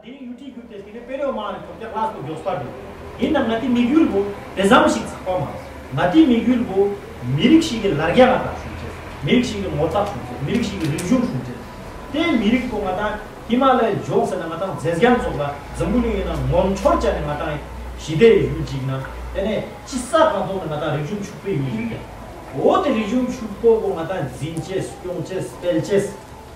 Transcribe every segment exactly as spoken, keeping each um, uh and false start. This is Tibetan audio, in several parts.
ངས་ཡུ་ཊི་གུ་དེ་དེ་ནས་དཔེ་རེ་བ་མང་རེ་ཐོབ་ཀྱང་ལགས་སུ་མགྱོགས་པ་འགྲོ། ཡིན་ནའང་ང་དེ་དམིགས་ཡུལ་བོ་དེ་ཙམ་ཞིག་ཚགས་པ་མ་རེད། ང་དེ་དམིགས་ཡུལ་བོ་མི་རིགས་ཤིག་གི་ལར་རྒྱ་ང་དང་ཞུ་ཅེས། མི་རིགས་ཤིག་གི་ངོ་རྟགས་ཞུ་ཅེས། མི་རིགས་ཤིག་གི་རིག་གཞུང་ཞུ་ཅེས། དེ་མི་རིགས་པོ་ང་དང་ཧི་མ་ལ་ཡའི་ལྗོངས་ཟེར་ན་ང་དང་མཛེས་རྒྱན་ཚོགས་ལ་འཛམ་བུ་གླིང་ཡིན་ན་ངོ་མཚར་ཅན་ནས་ང་དང་ཞི་བདེ་ཡུལ་ཅིག་ན། དེ་ནས་ཅི་ས་གང་ཐོག་ནས་ང་དང་རིག་གཞུང་ཕྱུག་པོའི་ཡུལ་ཡིན་ཀྱང་། འོ་དེ་རིག་གཞུང་ཕྱུག་པོ་གོ་ང་དང་འཛིན་ཅེས་སྐྱོང་ཅེས་སྤེལ་ཅེས།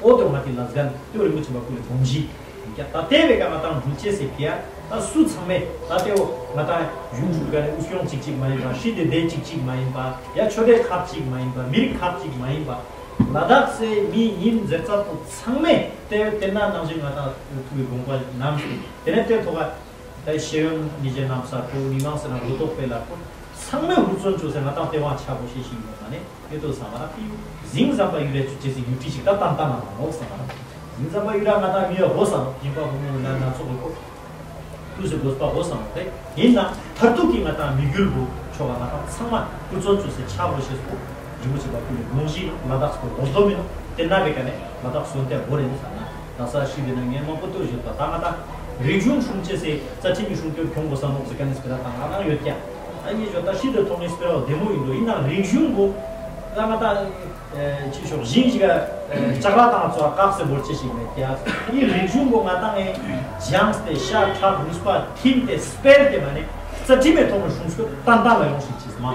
འོ་དེ་ང་དེ་ལ་སྒན་དེ་རིན་པོ་ཆེ་པ་ཀུན་ལས་དགོངས་གཞི་ཡིན་ཀྱང་། ད་དེ་བས་ཀ་ང་དང་འགྲུལ་ཅེས་སེ་ཕི་ཡ་ད་སུ་ཚང་མས་ད་དེ་འོ་ང་དང་གཞུང་འགྲུལ་ག་ནས་དབུ་སྐྱོང་གཅིག་གཅིག་མ་ཡིན་པ། ཧྲི་དེ་དེ་གཅིག་གཅིག་མ་ཡིན་པ། ཡ་ཆོས་དེ་ཁག་གཅིག་མ་ཡིན་པ། མི་རིགས་ཁག་གཅིག་མ་ཡིན་པ། ལ་དྭགས་སེ་མི་ཡིན་ཟེར་ཚར་དུ་ཚང་མས་དེ་དེ་ན་ནང་བཞིན་ང་དང་ཐུགས་ཀྱི་དགོངས་པ་ནམ་ཞུ། དེ་ནས་དེ་ཐོག་ད་ཤེས་ཡོན་ཉིས་བརྒྱ་རྣམས་ས་ཁོ་མི་མང་ཟེར་ན་ལོ་ཏོག་དཔེ་ལ་ཁོ་ཚང་མས་ཧུར་བརྩོན་བྱོས་ཟེར་ང་དང་དེ་དབང་ཆ་བོ་ཤེས་ཤིང་ཡོད་ན་ནི་དེ་ཏོ་ས་མ་ར་ཕི་ཡུ་ཟིང་ཟམ་པ་ཡུ་རེ་ཆུ་ཅེ་སི་ཡུ་ཏི་ཞིག་ད་ཏམ་ཏམ་མ་མོག་ས་མ་ར་ཟིང་ཟམ་པ་ཡུ་ར་ང་དང་མི་ཡ་བོ་ས་ཡིན་པ་བུ་མོ་ན་ན་ཚོགས་ཀྱི་ཁོ་ཏུ་སི་དགོས་པ་བོ་ས་མ་རེད། ཡིན་ན་མཐར་ཐུག་གི་ང་དང་མི་འགུལ་བོ་ཆོག་པ་ང་དང་ཚང་མ་ཧུར་བརྩོན་བྱོས་ཟེར་ཆ་བོ་ཤེས་སོ། རིན་པོ་ཆེ་པ་ཀུན་ལས་དགོངས་གཞི་ལ་དྭགས་སུ་ལོག་དོ་མིན་ནོ། དེ་ན་བའི་ཀ་ནས་ལ་དྭགས་སོན་ཏེ་བོ་རེ་ནི་ས་ན། ད་ས་ཤི་བའི་ནང་ངས་མང་པོ་ལྟོས་བཞིན་པ་ད་ང་དང་རིག་གཞུང་སྲུང་བྱེད་སའི་རྩ་ཁྲིམས་ཀྱི་སྲུང་སྐྱོབ་གྱོང་དགོས་ས་མོག་ཟེར་མཁན་ནི་སྤེ་ར་དང་ང་རང་ཡོད་ཀྱང་། ཨ་ནི་ཡོད་ད་ཤི་དེ་ཐོག་ནས་སྤེ་ར་བ་བདེ་མོ་ཡིན་འགྲོ། ཡིན་ནའང་རིག་གཞུང་གོ་ད་ང་དང་ཅི་ཤོག་གཞན་ཞིག་ལྕགས་ར་དང་ཚོ་བཀག་སེ་བོར་ཆེ་ཞིག་མེད་ཀྱང་། ཨི་རིག་གཞུང་གོ་ང་དང་ངས་སྦྱངས་ཏེ་ཤ་ཁྲག་ནུས་པ་ཐིམ་སྟེ་སྤེལ་ཏེ་མ་ནས་རྩ་ཁྲིམས་མེད་ཐོག་ནས་སྲུང་སྐྱོབ་ཏན་ཏན་ལ་ཡོང་ཞིག་ཅེས་མ་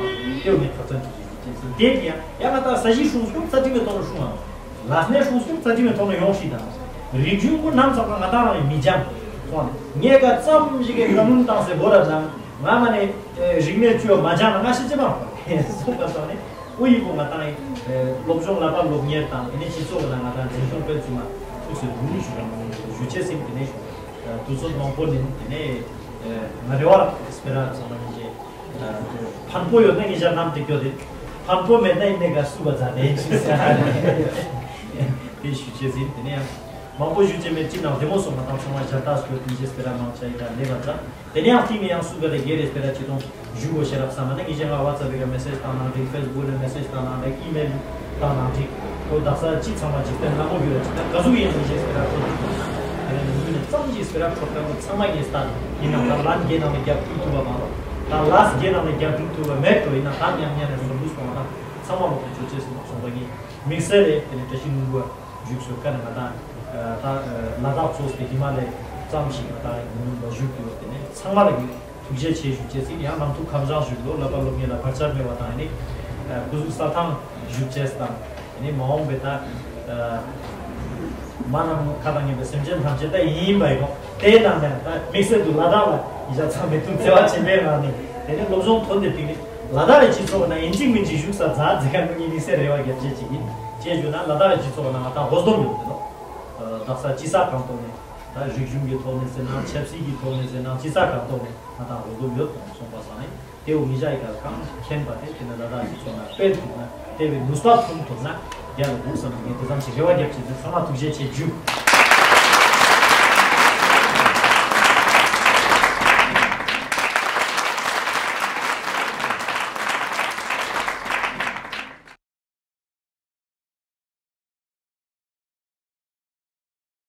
དེའུ་ངས་ཐག་ཚན་ཅིག་ཅེས་སུ་དེ་གི་ཡང་ཡང་ང་ད་ས་གཞི་སྲུང་སྐྱོབ་ས་ཁྲིམས་ཀྱི་ཐོག་ནས་སྲུང་བ། ལག་ལེན་སྲུང་སྐྱོབ་ས་ཁྲིམས་ཀྱི་ཐོག་ནས་ཡོང་ཤིག་དང་། རིག་གཞུང་གི་རྣམ་ཚགས་ང་ད་རང་ཡང་མི་སྦྱང་། ཁོང་ངས་ག་ཙམ་ཞིག་གི་བཀའ་མོལ་བཏང་སའི་བོ་ར་དང་ང་མ་ནས་རིག་གནས་བཅུ་མ་སྦྱང་ན་ང་ཤི་ཅི་མ་གསུངས་པ་སོང་ནས་ཨོ་ཡི་གོ་ང་ད་ཡིན། སློབ་སྦྱོང་བསླབ་པ་སློབ་གཉེར་དང་དེ་ནས་སྤྱི་ཚོགས་ལ་ང་ད་འཛིན་སྐྱོང་སྤེལ་ཚུལ་མ་ཐུགས་སུ་རུང་ཞུ་ར་མ་ཞུ་ཆེ་སེམས་དེ་ནས་དུས་ཚོད་མང་པོ་ནས་དེ་ནས་ང་རེ་བ་སྤེ་ར་ཚང་མ་ཡིན་ཅེས། ཕན་པོ་ཡོད་ན་ངེད་ཅག་རྣམས་དེ་སྐྱོ་རེད། ཕན་པོ་མེད་ན་ཡིན་ནའི་ག་སུ་བ་ཛ་དེ་ཡིན་ཞུ་ཟེར། དེ་ཞུ་ཆེད་ཟིན་དེ་ནས་ཡང་མང་པོ་ཞུ་ཆེད་མེད་ཅི་ནང་བདེ་མོ་སོང་ང་དང་སོང་བ་ཞར་ཏག་སྐྱོ་དེ་ཅེས་སྤེ་ར་མང་ཆ་ཡི་ག་ལེ་བ་ཙ། དེ་ནས་ཡང་སྟིང་ནས་ཡང་སུ་ག་རེ་དགེ་རེ་སྤེ་ར་ཆེ་གཏོང་ཞུ་དགོས་ཤེས་རབ་བསམ་ན་ངེད་ཅག་ང་ཝ་ཙ་བི་ག་མེ་སེ་ཇི་བཏང་ནང་འགྲིག་ཕེ་སི་བུག་ནས་མེ་སེ་ཇི་བཏང་ནང་འགྲིག་ཨི་མེལ་བཏང་ནང་འགྲིག་ཁོ་དག་ས་ཅི་ཚང་མ་འཇིག་རྟེན་ལ་མོ་ཡོད་ར་ཅི་ད་ག་ཟུག་ཡིན་ནང་ཞེས་སྤེ་ར་ཁོ་དེ་ནས་ནུས་ནས་ཙམ་ཞིག་སྤེ་ར་ཁྲོད་ཀ་ཚང་མ་ངེས་སྟ་ཡིན་ནང་ད་ལན་རྒྱས་ནང་ནས་རྒྱབ་ཐུབ་ཐུབ་པ་མ་རོ། ད་ལས་རྒྱས་ནང་ནས་རྒྱབ་ཐུབ་ཐུབ་པ་མེད་འགྲོ་ཡིན་ན་ད་ཉམས་ཉམས་ནས་སོང་དུས་སོང་བ་དང་ཚང་མ་ལོག་ཏུ་ཆོས་ཅེས་སོང་བ་ངེས་དམིགས་བསལ་རེད། དེ་ནས་བཀྲ་ཤིས་ལྷུན་པོ་བཞུགས་སོ་ཀ་ནས་ང་དང་ད་ལ་དྭགས་ཚོགས་ཏེ་ཧི་མ་ལ་ཡ་ཙམ་ཞིག་ང་དང་ཡིན་ལ་བཞུགས་ཡོད། དེ་ནས་ཚང་མ་ལ་ངེས་ཐུགས་རྗེ་ཆེ་ཞུ་ཅེས་ཟིན་ཡང་ནང་དུ་ཁམས་བཟང་བཞུགས་ལོ་བསླབ་པ་སློབ་གཉེར་ལ་བར་ཆད་མེད་པ་དང་ནི་སྐུ་གཟུགས་ས་ཐང་བཞུགས་ཅེས་དང་ནི་མ་འོངས་པའི་ད་མ་ནམ་ཁ་དང་ཉེ་བའི་སེམས་ཅན་ཐམས་ཅད་ད་ཡིན་པ་ཡིན་ནོ། དེ་ནང་ནས་ད་དམིགས་བསལ་དུ་ལ་དྭགས་ལ་ཡིན་ཆ་ཚང་མེད་དུ་བརྩེ་བ་ཆེན་པོའི་ངང་ནས་དེ་ནི་སློབ་སྦྱོང་ཐོན་ཏེ་ཕིག་ནི་ལ་དྭགས་ལ་སྤྱི་ཚོགས་ན་ཡིན་གཅིག་མིན་གཅིག་བཞུགས་ས་མཛའ་མཛེས་ཁ་མི་གཉིས་དམིགས་བསལ་རེ་བ་རྒྱབ་ཅེས་ཅིག་ཡིན་ཅེས་བརྗོད་ན་ལ་དྭགས་ལ་སྤྱི་ཚོགས་ན་ང་ད་འོས་སྡོམ་ཡོད་དེ་ནོ། དག་ས་ཅི་ས་གང་ཐོག་ནས། ད་རིག་གཞུང་གི་ཐོག་ནས་ཟེར་ན་ཆབ་སྲིད་ཀྱི་ཐོག་ནས་ཟེར་ན་ཅི་ས་གང་ཐོག་ནས་ང་དང་འོས་སྡོམ་ཡོད་དང་སོང་པ་སང་ནས་དེ་འོ་མི་ཞག་ཡི་ག་གང་མཁྱེན་པ་དེ་དེ་ནས་ལ་དྭགས་ཀྱི་ཕྱོགས་ན་སྤེལ་ཐུབ་ན་དེ་བས་ནུས་པ་ཐོན་ཐུབ་ན་རྒྱ་ལ་འདུག་བསམ་ནས་ངས་དེ་ཙམ་ཞིག་རེ་བ་རྒྱབ་ཅིག་ཚང་མ་ཐུགས་རྗེ་ཆེ་ཞུ།